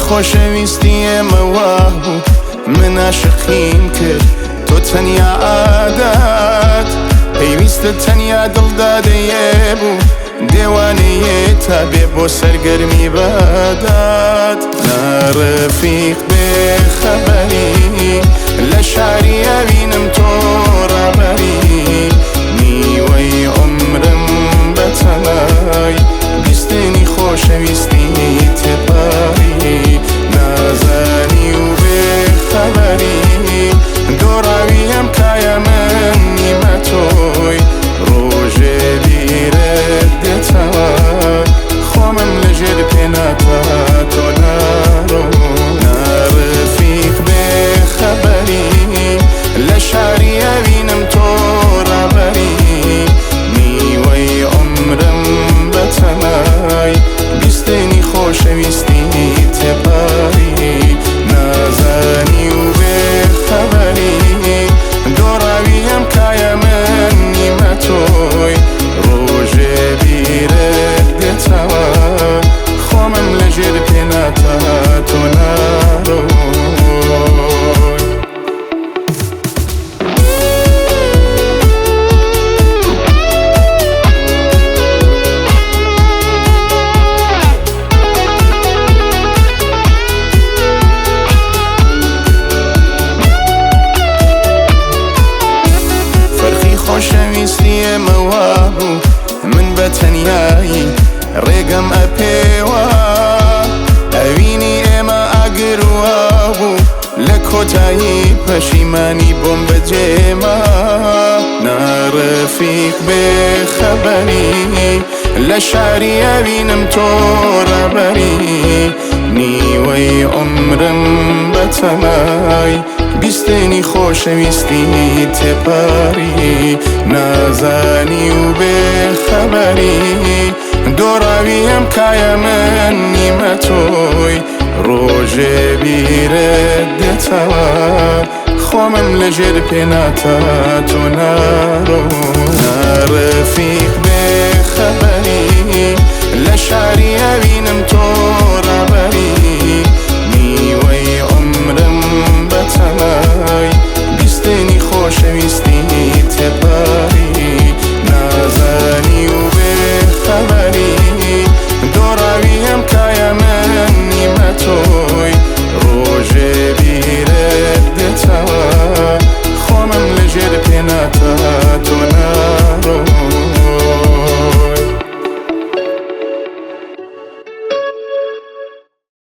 خۆشەویستی ئێمە وابوو، من عاشقیم کرد تۆ تەنیا عادەت. پێویستە تەنیا دڵدادەیێ بوو، دێوانەیێ تا بێ بۆ سەرگەرمی بەدات. ناڕەفیق بێ خەبەری، لە شاری ئەوینم تۆ ڕابەری. نیوەی عومرم بەتەمای بیستنی خۆشەویستی تێپەڕی. نازانی و بێ خەبەری، دۆڕاوی ئەم کایە من نیمە تۆی. ڕۆژێ بیرت دێتەوە، خۆمم لەژێر پێناتا تۆ ناڕۆ. ناڕەفیق بێ خەبەری، لە شاری ئەوینم تۆ ڕابەری. نیوەی عومرم بەتەمای بیستنی خۆشەویستی تێپەڕی. نازانی و بێ خەبەری، دۆڕاوی ئەم کایە من نیمە تۆی. ڕۆژێ بیرت دێتەوە، خۆمم لەژێر پێناتا تۆ ناڕۆی. فەرقی خۆشەویستی ئێمە وابوو، من بە تەنیایی ڕێگەم ئەپێوە. ئەوینی ئێمە ئاگر وابوو، لە کۆتایی پەشیمانی بۆم بەجێما. ناڕەفیق بێ خەبەری، لە شاری ئەوینم تۆ ڕابەری. نیوەی عومرم بەتەمای بیستنی خۆشەویستی تێپەڕی. نازانی و بێ خەبەری، دۆڕاوی ئەم کایە من نیمە تۆی. ڕۆژێ بیرت دێتەوە، خۆمم لەژێر پێناتا تۆ ناڕۆ. ناڕەفیق